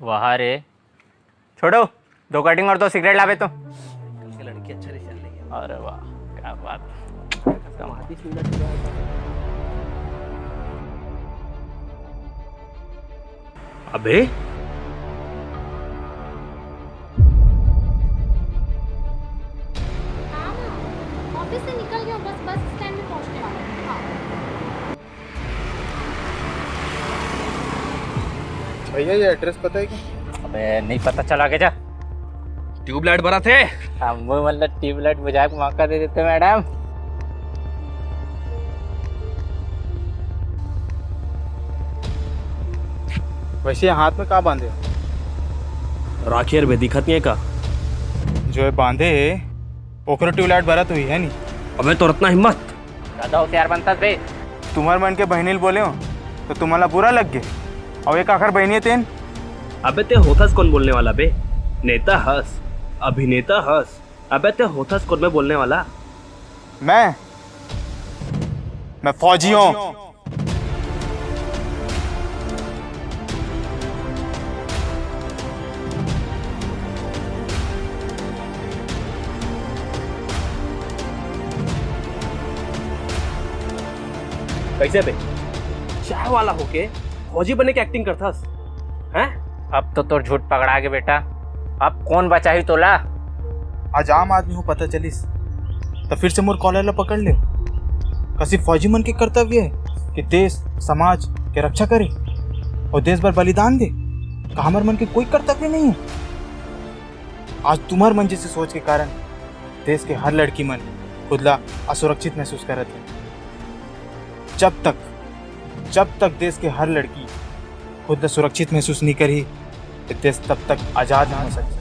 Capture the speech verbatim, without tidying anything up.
वाह रे। छोड़ो, दो कटिंग और दो सिगरेट लावे तो। कल के लड़की अच्छा रिजल्ट लेके आया। अरे वाह, क्या बात। कम हाथी सुंदर सुंदर। अबे, हाँ, हाँ। ऑफिस से निकल गया हूँ, बस बस स्टैंड में पहुँचने वाला हूँ। हाँ। भैया, ये एड्रेस पता है क्या? अबे, नहीं पता चला, आगे जा। ट्यूबलाइट बरत हे। हम वो, मतलब, ट्यूबलाइट बुझा के मौका दे देते, मैडम। वैसे ये हाथ में का बांधे हो? राखी अर बे दिखत नहीं है का? जो ये बांधे हे, ओकरो ट्यूबलाइट बरत हुई है नी। अबे, तोर अतना हिम्मत? ज्यादा होशियार बनता बे। तुम्हर मन के बहिनी ल बोले हो तो तुम्हाला बुरा लग गे। अउ एक आखर बहिनी हे तेन। अबे, ते होथस कौन बोलने वाला बे? नेता हस, अभिनेता हस। अबे, ते होथस कौन में बोलने वाला? मैं मैं फौजी हूँ। कैसे बे? चाय वाला होके फौजी बने के एक्टिंग करथस, हैं? अब तो तोर झूठ पकड़ा गे बेटा, अब कौन बचाही तोला? आज आम आदमी हूँ पता चलिस, त फिर से मोर कॉलर ला पकड़ ले। का सिर्फ फौजी मन के कर्तव्य हे कि देश समाज के रक्षा करे अउ देश बर बलिदान दे? का हमर मन के कोई कर्तव्य नहीं हे? आज तुम्हर मन जैसे सोच के कारण देश के हर लड़की मन खुद ला असुरक्षित महसूस करत हे। जब तक जब तक देश के हर लड़की खुद ला सुरक्षित महसूस नहीं करही, तो देश तब तक आजाद नहीं हो सकता।